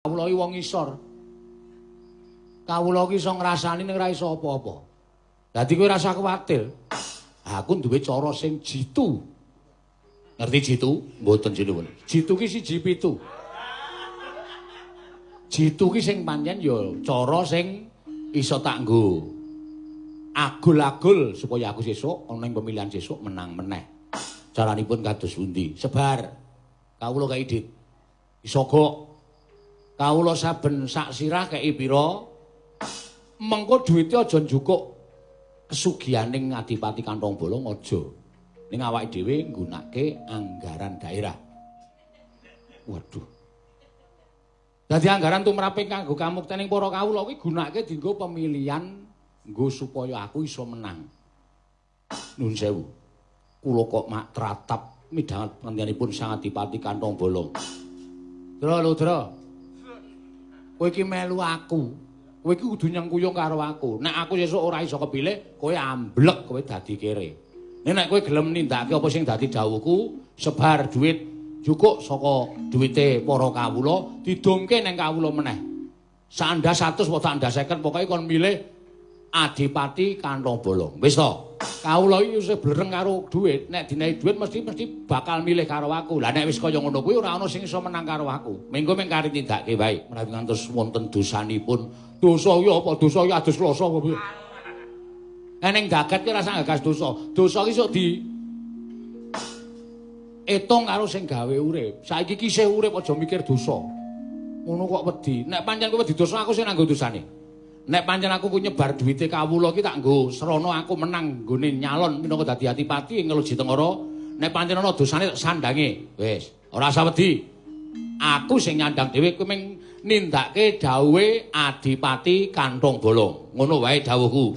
Kawula iki wong isor. Kawula iki iso ngrasani ning ora iso apa-apa. Dadi kowe ora usah kuwatir. Aku duwe cara sing jitu. Ngerti jitu? Mboten sinuwun. Jitu ki 1-7. Jitu ki sing pancen ya cara sing iso tak nggo agul-agul supaya aku sesuk ana ing pemilihan sesuk menang meneh. Caranipun kados pundi? Sebar. Kawula kei dit. Isogok. Kawula saben sak sirah kei pira? Mengko duwite aja njukuk kesugihaning Adipati Kantong Bolong aja. Ning awake dhewe nggunakake anggaran daerah. Waduh. Dadi anggaran tumrape kanggo kamuktening para kawula kuwi gunakake dienggo pemilihan nggo supaya aku iso menang. Nuwun sewu. Kula kok mak tratap midhanget panjenenganipun Sang Adipati Kantong Bolong. Dra lho, Dra. Kowe iki melu aku. Kowe iki kudu nyengkuyung karo aku. Nek aku sesuk ora iso kepilih, kowe amblek, kowe dadi kere. Nek kowe gelem nindakake apa sing dadi dawuhku, sebar duit jukuk saka duwite para kawula, didumke ning kawula meneh. Sak 100 apa sak 50, pokoke kon milih Adipati Kantong Bolong. Wis to. Kawula iki wis blereng karo duit. Nek dinehi duit mesti bakal milih karo aku. Lah nek wis kaya ngono kuwi ora ana sing iso menang karo aku. Mengko mung kari tindake wae. Menawi ngantos wonten dosanipun. Dosa iki apa? Dosa iki adus kloso apa piye? Ning dagat ki ora sak gagas dosa. Dosa ki sok di etung karo sing gawe urip. Saiki ki isih urip aja mikir dosa. Ngono kok wedi. Nek pancen kowe wedi dosa aku sing nanggo dosane. Nek pancen aku ku nyebar duwite kawula ki tak nggo srana aku menang nggone nyalon minangka dadi adipati ing Loji Tengara. Nek pancen ana dosane tak sandange. Wis, ora usah wedi. Aku sing nyandang dhewe kowe mung nindakake dawuhe Adipati Kantong Bolong. Ngono wae dawuhku.